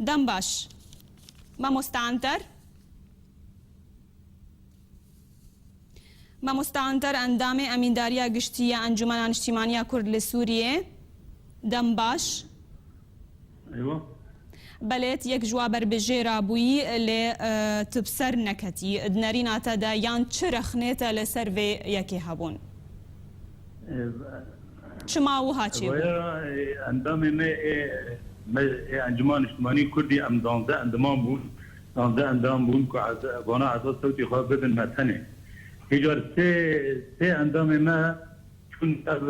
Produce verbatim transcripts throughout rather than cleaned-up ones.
Dem baş. Mamoste Anter. Mamoste Anter, endamê Emîndariya Giştî ya Encûmena Niştîmaniya Kurd li Sûriyê. Dem baş. Eywa. Belê, tu yek ji wa berbijêra bûyî, lê, e, tu bi ser neketî. Di nerîna te de yan çi rexnê te li ser vê yekê hebûn? E, Çima wiha çêbû? Vaya, e, endamê me ê, me ê Encûmena Niştîmanî Kurdî em duwazdeh endiman bûn. Duwazdeh endam bûn ku ez, vana ez sewtê xwe bidin me tenê. Hêcar sê, sê endamê me çûn ev,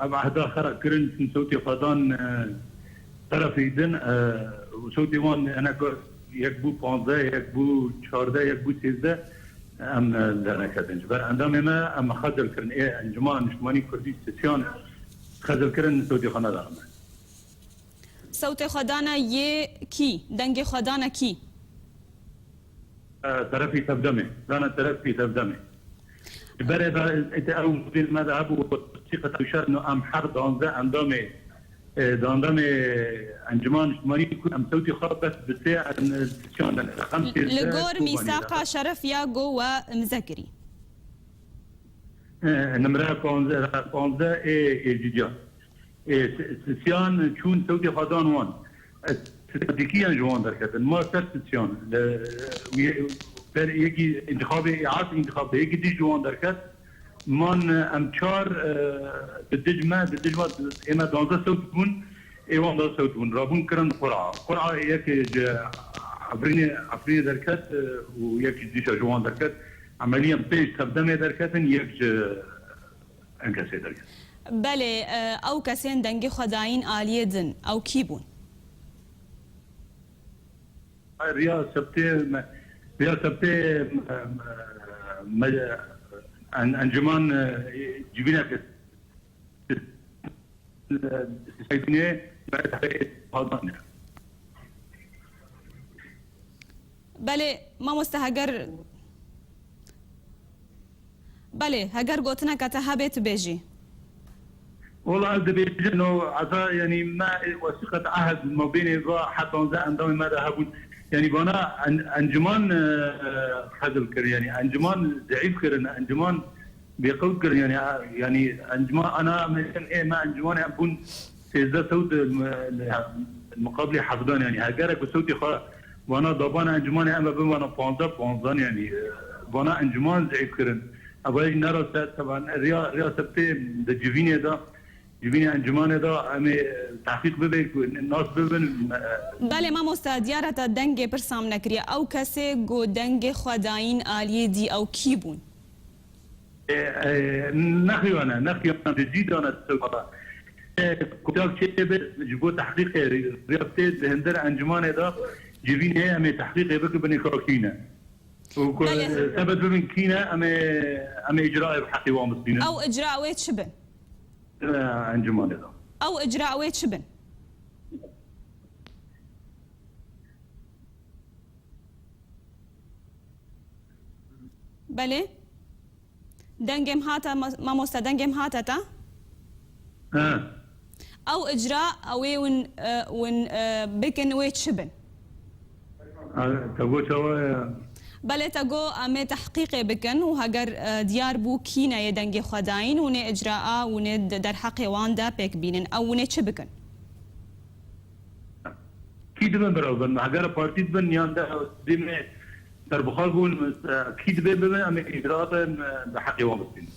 ev ehda xera kirin, çûn sewtê xwe dan, e, terefî din, e, û sewtê wan hinek yek bû panzdeh, yek bû çardeh, yek bû sêzdeh, em, e, derneketin. Ji ber endamê me em xezil kirin. Ê Encûmena Niştîmanî Kurdî sisiyan xezil kirin, sewtê xwe nedan me. Sewtê xwe dane yê kî? Dengê xwe dane kî? E, terefî Tevdemê. Dane terefî Tevdemê. Ji berê de ete ew mudîr me de hebû, sîqet ew şer no em her danzdeh endamê, e, dandamê Encûmena Niştîmanî ku em sewtê xwe bes bi sê en, sisiyan de rexem sê Li de gor Kobanî de. Mîsaqa Şeref ya go we imze kirî. E, nimre panzdeh, panzdeh ê êcîdiya. Ê, si-, sisiyan çûn sewtê xwe dan wan. E, stratejiyan ji wan derketin. Ma ser sisiyan. Le, wî-, ser yekî intixabê, ê ast intixabê, yekî dî ji wan derket. Man, e, em çar, e, di dij me, di dij me, ê me danzdeh sewt bûn, ê wan da sewt bûn. Rabûn kirin Qura. Qura yek ji Efrînê, Efrînê derket, e, û yek ji dîşa ji wan derket. Emeliyan pênc Tevdemê derketin, yek ji Enkesê derket. Belê, e, ew kesên dengê xwe dayîn aliyê din, ew kî bûn? Riya Sebtê me, Riya Sebtê me, me, me, en-, encûman, e, civîneke Belê, mamoste, heger, belê, heger gotineke te hebe, tu bêjî. Wala ez dibêjim, no, eza, yanî, me wesîqet ehd mabênê va heta panzdeh endamê me de hebûn. Yanî, bana en-, encûman, e, xezil kir, yanî, encûman zeîf kirin, encûman bêqewt kirin, yanî, a, yanî, encûman ana, me, ê me encûmanê em bûn sêzdeh sewt, e, me, muqabilê hefdan, yanî, heger ku sewtê xwe vana dabana encûmanê em bibin vana panzdeh, panzdeh, yanî, e, vana encûman zeîf kirin. Ev jî ne rast e, teban, riya, riya Sebtê di civînê de, civînê encûmanê de em ê, e, tehqîq bibe, ku nas bibin, e, Belê mamoste, diyar e te dengê pirsa min nekiriye. Ew kesê ku dengê xwe dayîn aliyê dî ew kî bûn? E, e, nexiyane, nexiyane, di cî dane sewda. E, kutak çê be, ji bo tehqîqê riyabtê di hinder encûmanê de civînê em ê tehqîqê bikin binê ka kî ne. Û ku, Belê. E, sebet bibin kî ne, em ê, em ê icraê bi heqê wan bistînin. Ew icra wê çi bin? E, encûmanê de. Ew icra wê çi bin? Belê. Dengê min hate, ma-, mamoste, dengê min hate te? He. Ew icra, ew ê win, e, win, e, bikin, wê çi bin? E, te got çawa ye? Belê, te got, em ê tehqîqê bikin û heger, e, diyar bû kî ne yê dengê xwe dayîn, hûn ê icraa, hûn ê d-, derheqê wan de pêk bînin. Ew hûn ê çi bikin? Kî dibin bira bin? Hegera partî dibin yan de dê me serbixwe bûn, kî dibê bibin, em ê îcraatên bi heqê wan bistînin.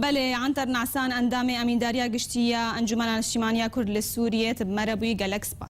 Belê, Anter Nasan, endamê Emîndariya Giştî ya Encûmena Niştîmaniya Kurd li Sûriyê, tu bi me re bûyî, gelek spas.